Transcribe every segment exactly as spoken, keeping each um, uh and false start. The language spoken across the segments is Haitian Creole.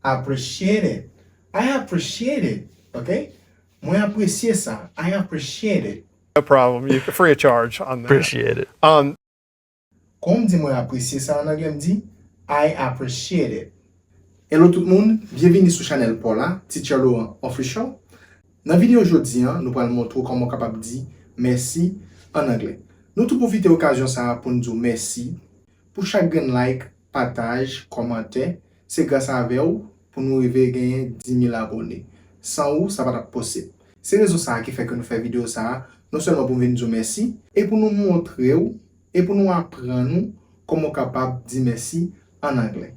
Appreciate it. I appreciate it. Ok? Mwen apresye sa. I appreciate it. No problem. You free of charge on that. Appreciate it. Um, Kon m di mwen apresye sa an anglè, m di I appreciate it. Hello tout moun, byenvini sou chanèl pa w la, Teacher Laurent Official. Nan videyo jodi a, nou pral montre w kòman w kapab di mèsi an anglè. Nou tou pwofite okazyon sa a pou n di w mèsi pou chak grenn like, pataj, kòmantè. Se gras avè w pou nou rive genyen dis mil abòne. San ou, sa pa t ap posib. Se rezon sa a ki fè ke nou fè videyo sa a, non sèlman pou n vin di w mèsi, e pou nou montre w, e pou nou aprann ou kòman w kapab di mèsi an anglè.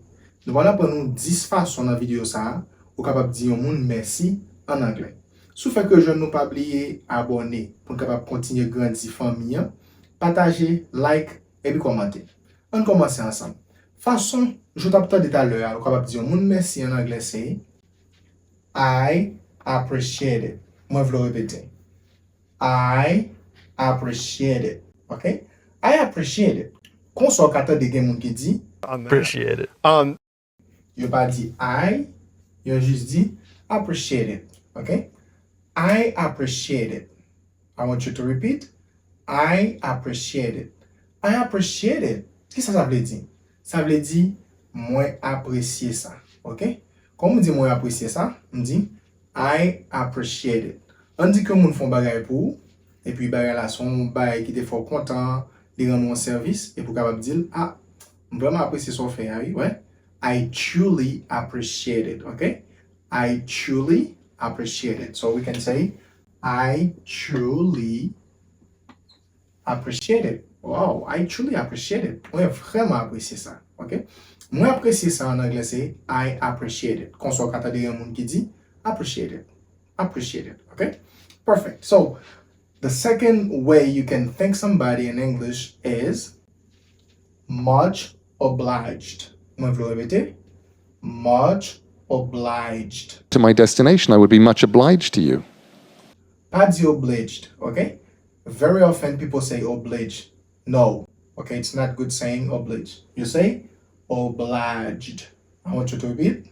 Nou pral aprann ou dis fason nan videyo sa a ou kapab di yon moun mèsi an anglè. Si w fèk rejwenn nou, pa bliye abòne pou n kapab kontinye grandi fanmi an, pataje, like, epi kòmante. Ann kòmanse ansanm. Fason, jan w t ap tande talè a, ou kapab di yon moun mèsi an anglè se I appreciate it. Mwen vle w repete. I appreciate it. Ok? I appreciate it. Konsa w ka tande gen moun ki di, on that. Appreciate it. Um, yo pa di I, yo jis di appreciate it. Ok? I appreciate it. I want you to repeat. I appreciate it. I appreciate it. Kisa sa vle di? Sa vle di, mwen apresye sa. Ok? Kòman m di mwen apresye sa? M di, I appreciate it. Ann di ke yon moun fè yon bagay pou ou, epi bagay la se yon bagay ki te fè w kontan, li rann ou yon sèvis, epi w kapab di l, a, m vrèman apresye sa w fè a, wi, wè. I truly appreciate it, ok? I truly appreciate it. So we can say, I truly appreciate it. Wow, I truly appreciate it. Mwen vrèman apresye sa, ok? Mwen apresye sa an anglè se I appreciate it. Konsa w ka tande yon moun ki di appreciate it. Appreciate it, ok? Perfect. So, the second way you can thank somebody in English is much obliged. Mwen vle w repete. Much obliged. To my destination, I would be much obliged to you. Pa di obliged, ok? Very often people say obliged. No, ok? It's not good saying obliged. You say obliged. I want you to repeat.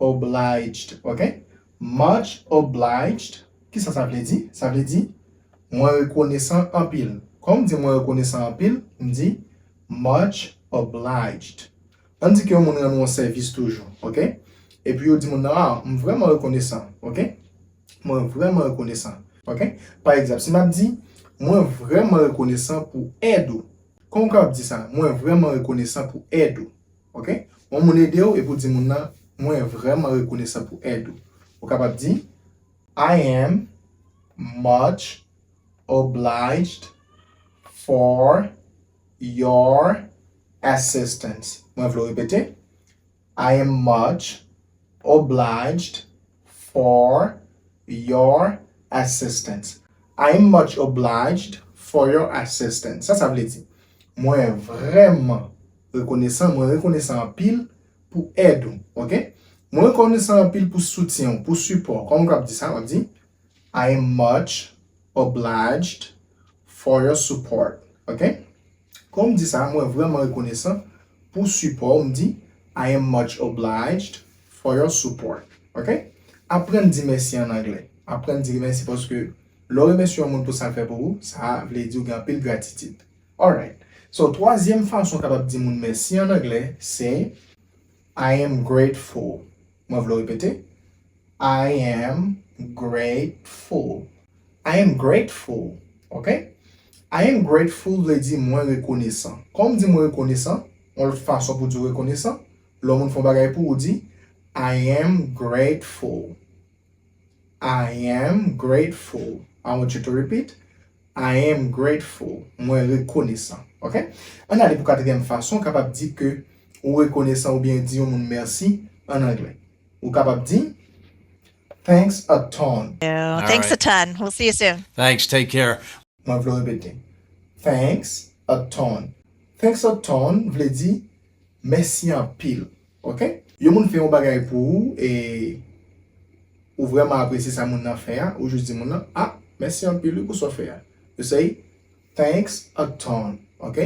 Obliged, ok? Much obliged. Kisa sa vle di? Sa vle di, mwen rekonesan anpil. Kòman m di mwen rekonesan anpil? M di much obliged. Ann di ke yon moun rann ou yon sèvis toujou, ok? Epi yo di moun nan, a, m vrèman rekonesan, ok? Mwen vrèman rekonesan, ok? Pa egzanp, si m ap di, mwen vrèman rekonesan pou èd ou. Kòman w kapab di sa? Mwen vrèman rekonesan pou èd ou, ok? Yon moun ede w epi w di moun nan, mwen vrèman rekonesan pou èd ou. Ou kapab di, I am much obliged for your assistance. Mwen vle w repete. I am much obliged for your assistance. I am much obliged for your assistance. Sa sa vle di? Mwen vrèman rekonesan, mwen rekonesan anpil pou èd ou, ok? Mwen rekonesan anpil pou soutyen w, pou sipò w. Kòman w kapab di sa? W ap di, I am much obliged for your support. Ok? Kon m di sa, mwen vrèman rekonesan pou sipò w. M di, I am much obliged for your support. Ok? Aprann di mèsi an anglè. Aprann di mèsi paske lè w remèsye yon moun pou sa l fè pou ou, sa vle di w gen anpil gratitid. Alright. So, twazyèm fason w kapab di moun mèsi an anglè, se I am grateful. Mwen vle w repete. I am grateful. I am grateful. Ok? I am grateful vle di mwen rekonesan. Kòman w di mwen rekonesan? Yon lòt fason pou di w rekonesan, lè yon moun fè yon bagay pou ou, ou di, I am grateful. I am grateful. I want you to repeat. I am grateful. Mwen rekonesan. Ok? Ann ale pou katriyèm fason w kapab di ke ou rekonesan oubyen di yon moun mèsi an anglè. Ou kapab di, Thanks a ton. Thanks a ton. We'll see you soon. Thanks. Take care. Mwen vle w repete. Thanks a ton. Thanks a ton vle di mèsi anpil. Ok? Yon moun fè yon bagay pou ou e ou vrèman apresye sa moun nan fè a, ou jis di moun nan, ah, mèsi anpil wi pou sa w fè a. You say, thanks a ton. Ok?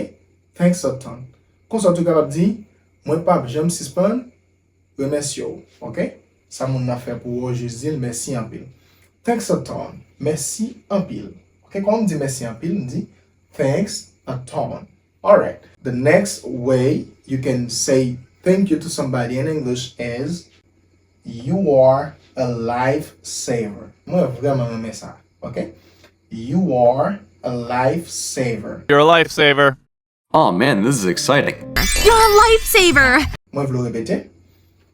Thanks a ton. Konsa w tou kapab di, mwen p ap janm sispann remèsye w, ok? Sa moun nan fè pou ou, jis di l mèsi anpil. Thanks a ton. Mèsi anpil. Ok, kòman m di mèsi anpil? M di thanks a ton. Alright. The next way you can say thank you to somebody in English is you are a lifesaver. Mwen vrèman renmen sa. Ok? You are a lifesaver. You're a lifesaver. Oh man, this is exciting. You're a lifesaver! Mwen vle w repete.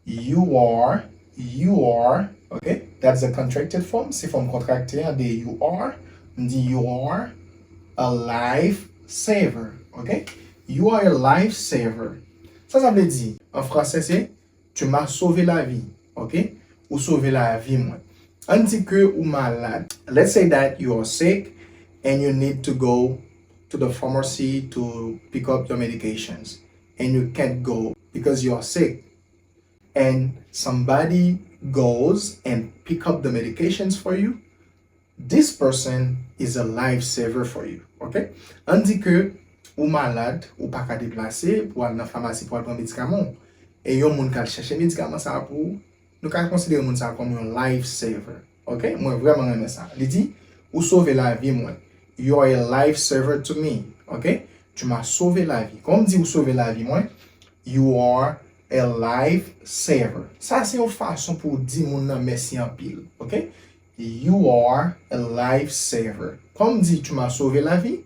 You are, you are, ok? That's the contracted form. Se fòm kontrakte an de you are. M di you are a lifesaver, ok? You are a lifesaver. Sa sa vle di an fransè se tu m'as sauvé la vie, ok? Ou sove lavi mwen. Ann di ke ou malad. Let's say that you are sick and you need to go to the pharmacy to pick up your medications and you can't go because you are sick. And somebody goes and pick up the medications for you. This person is a lifesaver for you, ok? Ann di ke ou malad, ou pa ka deplase pou al nan famasi pou al pran medikaman w. E yon moun k al chèche medikaman sa a pou ou, nou ka konsidere moun sa a kòm yon lifesaver, ok? Mwen vrèman renmen sa. Li di, ou sove lavi mwen. You are a lifesaver to me, ok? Tu m'as sauvé la vie. Kòman m di ou sove lavi mwen? You are a lifesaver. Sa se yon fason pou w di moun nan mèsi anpil, ok? You are a lifesaver. Kòman m di tu m'as sauvé la vie?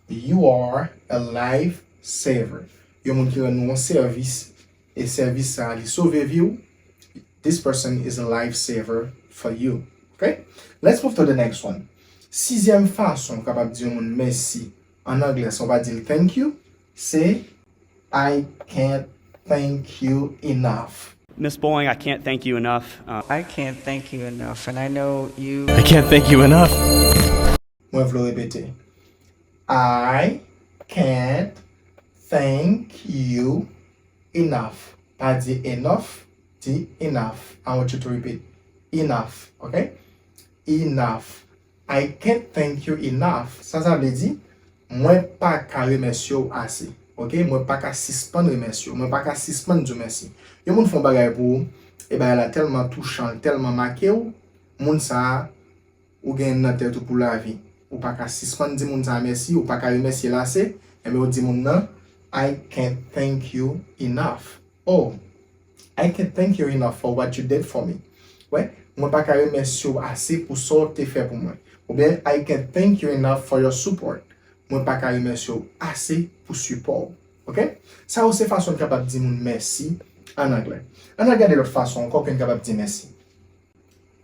You are a lifesaver. Yon moun ki rann ou yon sèvis, e sèvis sa a li sove vi w. This person is a lifesaver for you. Ok? Let's move to the next one. Sizyèm fason w kapab di yon moun mèsi an anglè san w pa di l thank you, se I can't thank you enough. Miss Bowling, I can't thank you enough. Uh, I can't thank you enough, and I know you. I can't thank you enough. Mwen vle w repete. I can't thank you enough. Pa di enough, di enough. I want you to repeat. Enough, ok? Enough. I can't thank you enough. Sa sa vle di, mwen pa ka remèsye w ase. Ok? Mwen pa ka sispann remèsye w. Mwen pa ka sispann di w mèsi. Yon moun fè yon bagay pou ou, e bagay la tèlman touchan, l tèlman make w, moun sa a, ou gen nan tèt ou pou lavi. Ou pa ka sispann di moun sa a mèsi, ou pa ka remèsye l ase, enben ou di moun nan, I can't thank you enough. Oh, I can't thank you enough for what you did for me. Wè, mwen pa ka remèsye w ase pou sa w te fè pou mwen. Oubyen, I can't thank you enough for your support. Mwen pa ka remèsye w ase pou sipò w. Ok? Sa yo se fason n kapab di moun mèsi an anglè. Ann al gade lòt fason ankò ke n kapab di mèsi.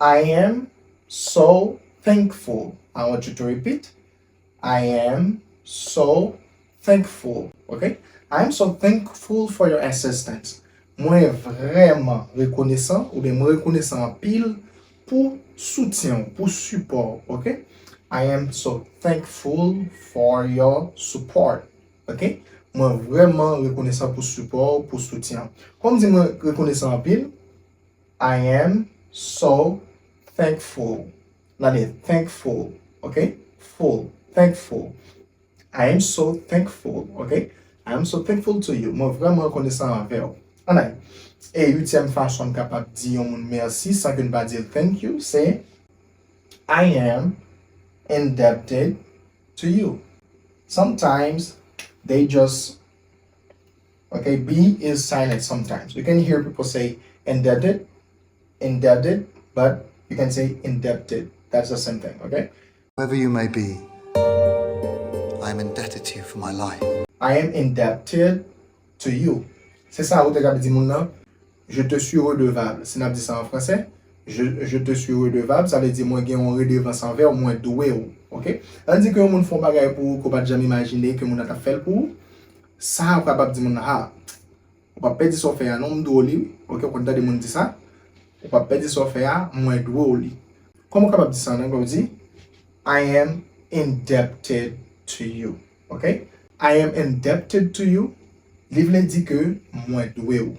I am so thankful. I want you to repeat. I am so thankful. Ok? I am so thankful for your assistance. Mwen vrèman rekonesan, oubyen mwen rekonesan anpil pou soutyen w, pou sipò w. Ok? I am so thankful for your support. Ok? Mwen vrèman rekonesan pou sipò w, pou soutyen w. Kòman m di mwen rekonesan anpil? I am so thankful. Gade, thankful, ok? Ful, thankful. I am so thankful, ok? I am so thankful to you. Mwen vrèman rekonesan anvè w. Ann al. E uityèm fason n kapab di yon moun mèsi san ke n pa di l thank you, se I am indebted to you. Sometimes they just Okay, B is silent sometimes. You can hear people say indebted, indebted, but you can say indebted. That's the same thing, okay? Whoever you may be, I am indebted to you for my life. I am indebted to you. Se sa ou te kab di moun nan, je te suis redevable. Si n ap di sa an fransè, je, je te suis redevable, sa vle di mwen gen yon redevans anvè w, mwen dwe w. Ok? Ann di ke yon moun fè yon bagay pou ou ke w pa t janm imajine ke moun nan t ap fè l pou ou. Sa ou kapab di moun nan, ha, ou p ap pèdi sa w fè a non, m dwe w li, wi. Ok, ou konn tande moun di sa? Ou p ap pèdi sa w fè a, mwen dwe w li. Kòman ou kapab di sa an anglè? Ou di, I am indebted to you. Ok? I am indebted to you. Li vle di ke mwen dwe w.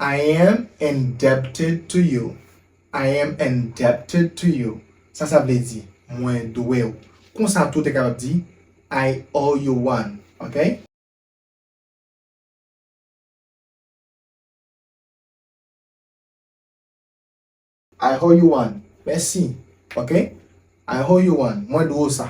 I am indebted to you. I am indebted to you. Sa sa vle di, mwen dwe w. Konsa tou ou te kapab di, I owe you one. Ok? I owe you one. Mèsi. Ok? I owe you one. Mwen dwe w sa.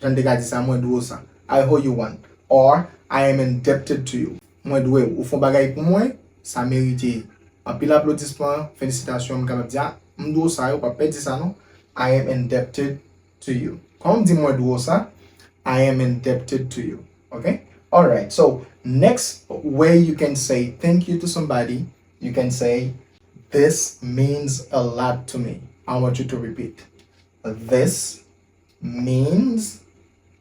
Jan n te ka di sa, mwen dwe w sa. I owe you one. Or, I am indebted to you. Mwen dwe w. Ou fè yon bagay pou mwen, sa merite anpil aplodisman, felisitasyon, m kapab di, a, m dwe w sa, yo pa pèdi sa non. I am indebted to you. Kòman m di mwen dwe w sa? I am indebted to you. Ok? Alright. So, next way you can say thank you to somebody, you can say, this means a lot to me. I want you to repeat. This means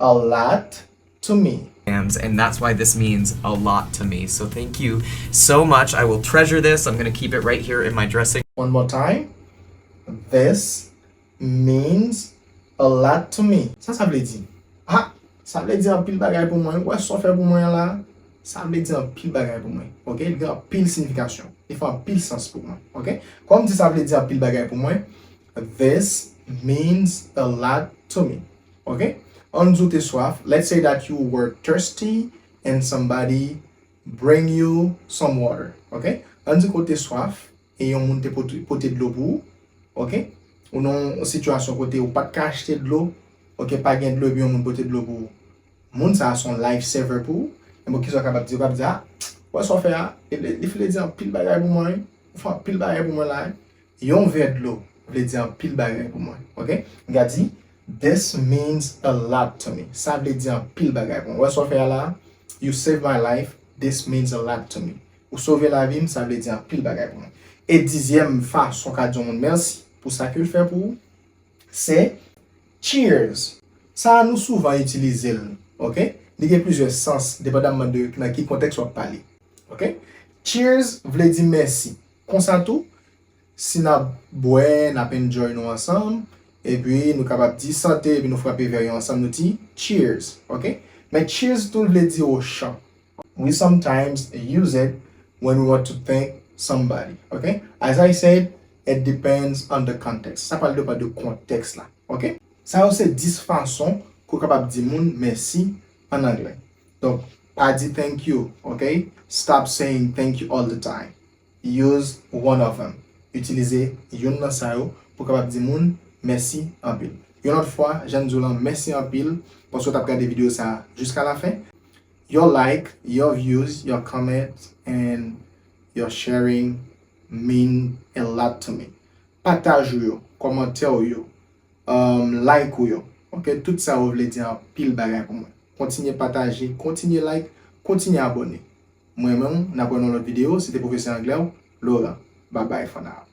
a lot to me. And that's why this means a lot to me. So thank you so much. I will treasure this. I'm going to keep it right here in my dressing. One more time. This means a lot to me. Sa sa vle di? Ha! Sa vle di anpil bagay pou mwen. Ou wè sa w fè pou mwen an la? Sa vle di anpil bagay pou mwen. Ok? Li gen anpil siyifikasyon. Li fè anpil sans pou mwen. Ok? Kòm di sa vle di anpil bagay pou mwen, this means a lot to me. Ok? Ann di w te swaf. Let's say that you were thirsty and somebody bring you some water. Ok? Ann di ke w te swaf e yon moun te pote, pote dlo pou ou. Ok? Ou nan yon sitiyasyon kote ou pa t ka achte dlo. Ok? Pa gen dlo epi yon moun pote dlo pou ou. Moun sa a se yon life saver pou ou. Ebyen kisa w kapab di? Ou kapab di, a, ou wè sa w fè a? Li, li, li vle di anpil bagay pou mwen wi. Ou fè anpil bagay pou mwen la wi. Yon vè dlo vle di anpil bagay pou mwen. Ok? M ka di, this means a lot to me. Sa vle di anpil bagay pou mwen. Ou wè sa w fè a la? You save my life. This means a lot to me. Ou sove lavi m, sa vle di anpil bagay pou mwen. E dizyèm fason w ka di yon moun mèsi pou sa ke l fè pou ou, se cheers. Sa a nou souvan itilize l, ok? Li gen plizyè sans, depandamman de nan ki kontèks w ap pale. Ok? Cheers vle di mèsi. Konsa tou, si n ap bwè, n ap enjoy nou ansanm, epi nou kapab di sante, epi nou frape vè yo ansanm, nou di cheers, ok? Men cheers tou vle di ochan. We sometimes use it when we want to thank somebody, ok? As I said, it depends on the context. Sa pral depann de kontèks la, ok? Sa yo se dis fason ke w kapab di moun mèsi an anglè. Donk, pa di thank you, ok? Stop saying thank you all the time. Use one of them. Itilize youn nan sa yo pou w kapab di moun mèsi anpil. Yon lòt fwa, jan m di w lan, mèsi anpil paske w t ap gade videyo sa a jiska la fen. Your like, your views, your comments, and your sharing mean a lot to me. Pataj ou yo, kòmantè ou yo, um, like ou yo. Ok, tout sa yo vle di anpil bagay pou mwen. Kontinye pataje, kontinye like, kontinye abòne. Mwen menm, n ap wè nan lòt videyo, se te pwofesè anglè w, Laurent. Bye bye for now.